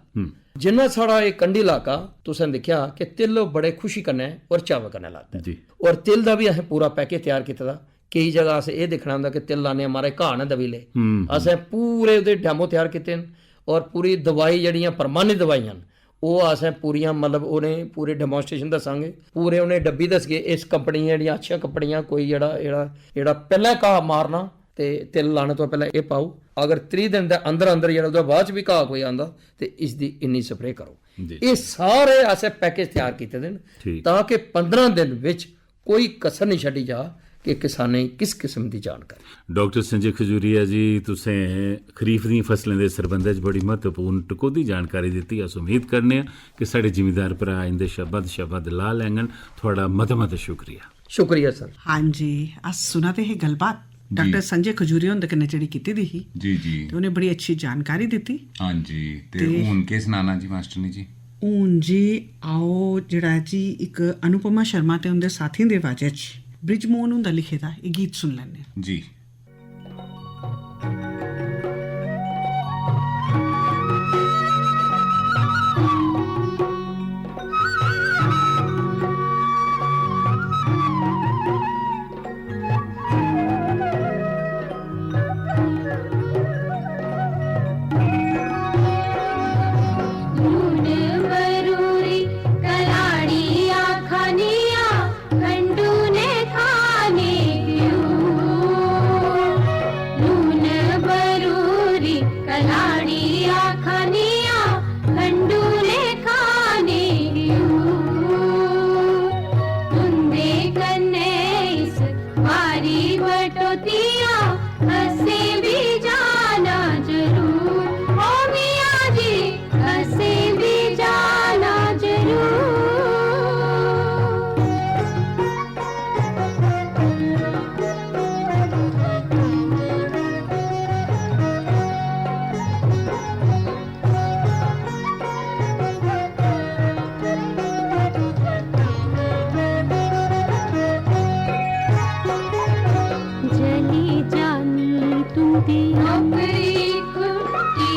जिन्ना साढ़ा एह् कंढी इलाका, तुसें दिक्खेआ कि तिल बड़े खुशी कन्नै और चाव कन्नै लाता ऐ। जी। और तिल दा बी असें पूरा पैकेज त्यार कीते दा। केई जगह अस एह् दिक्खना होंदा कि तिल लाने आं, महाराज, घाऽ ने दबी ले। असें पूरे ओह्दे डेमो त्यार कीते न और पूरी दवाई, जेह्ड़ियां प्रमाणित दवाइयां न, ओह् असें पूरियां, मतलब, उ'नें पूरे डेमोन्स्ट्रेशन दस्सांगे, पूरे उ'नें डब्बी दसगे। इस कंपनी दियां जेह्ड़ियां अच्छियां कंपनियां, कोई जेह्ड़ा जेह्ड़ा जेह्ड़ा पैह्लें घाऽ मारना ते तिल लाने तो पैह्लें एह् पाओ। अगर त्रीह् दिन दे अंदर अंदर जेह्ड़ा ओह्दे बाद च बी घाऽ कोई आंदा ते इसदी इन्नी स्प्रे करो। जी। एह् सारे असें पैकेज त्यार कीते दे न, ठीक। तां कि पंदरां दिन बिच कोई कसर निं छड्डी जा कि किसानें गी किस किस्म दी जानकारी। डॉक्टर संजय खजूरिया जी, तुसें खरीफ दियें फसलें दे सरबंधै च बड़ी म्हत्तवपूर्ण टकोह्दी जानकारी दित्ती। अस उम्मीद करने आं कि साढ़े जिमींदार भ्राऽ इं'दे शा बद्ध शा बद्ध लाह् लैङन। थुआढ़ा मता मता शुक्रिया। शुक्रिया सर। हां जी, अस सुना दे हे गल्लबात जी। डॉक्टर संजय खजूरिया हुंदे कन्नै जेह्ड़ी कीती दी ही जी, जी। ते उ'नें बड़ी अच्छी जानकारी दित्ती। हां जी, ते ते हून केह् सनाना जी मास्टरनी जी? हून जी, आओ जेह्ड़ा ऐ जी, इक अनुपमा शर्मा ते उं'दे साथियें दे अवाजै च बृजमोहन हुंदा लिखे दा एह् गीत सुन लैन्ने आं। जी। लून बरूरी कलाड़िया खानिया, गंडू ने खाने क्यों? लून बरूरी कलाड़िया खानिया, गंडू ने खाने क्यों? तुंदे कन्नै इस बारी बटोतियां असें बी जाना जरूर। ओ मियां जी, असें बी जाना जरूर। जली जानी तुंदी नौकरी कुट्टी,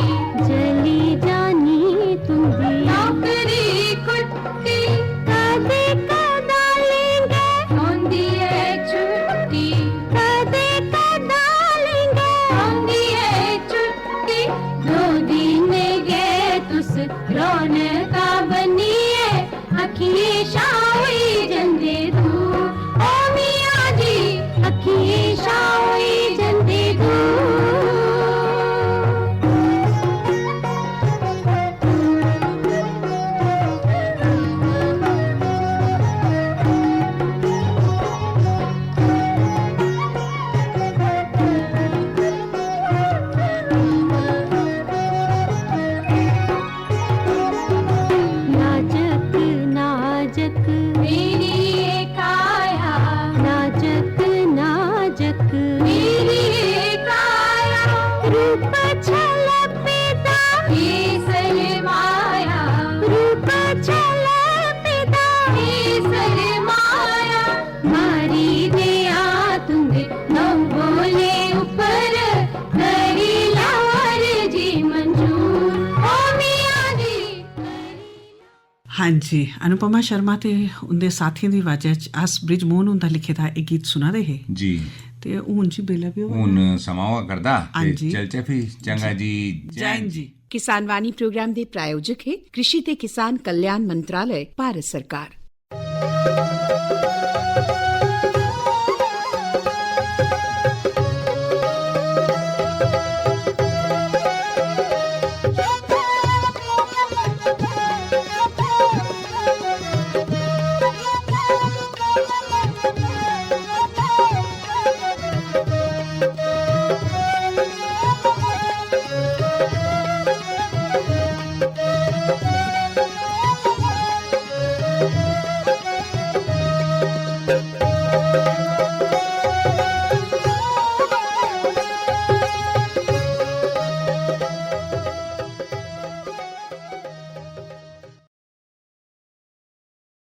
जली जानी तुंदी नौकरी कुट्टी। कदे कदालें गै औंदी ऐ छुट्टी, कदे कदालें गै औंदी ऐ छुट्टी। दो दिन गै तुस रौनकां बनियै अक्खियें शा होई जंदे दूर। ओ मियां जी, अक्खियें शा होई जंदे दूर। नाजक नाजक मेरी ये काया, नाजक नाजक मेरी ये काया। रूप छलपदा ये सरमाया, रूप छलपदा ये सरमाया। मारी देआ तुंदे नौ बोले उप्पर, करी लैओ अर्जी मंजूर। ओ मियां जी। हां जी, अनुपमा शर्मा ते उं'दे साथियें दी अवाजै च अस बृजमोहन हुंदा लिखे दा एह् गीत सुना दे हे। जी। ते हून जी बेल्लै बी होआ हून समां होआ करदा, हां ते जी। चलचै फ्ही। चंगा जी, जय जय हिंद हिंद जी। जी। किसान वाणी प्रोग्राम दे प्रायोजक हे कृषि ते किसान कल्याण मंत्रालय, भारत सरकार।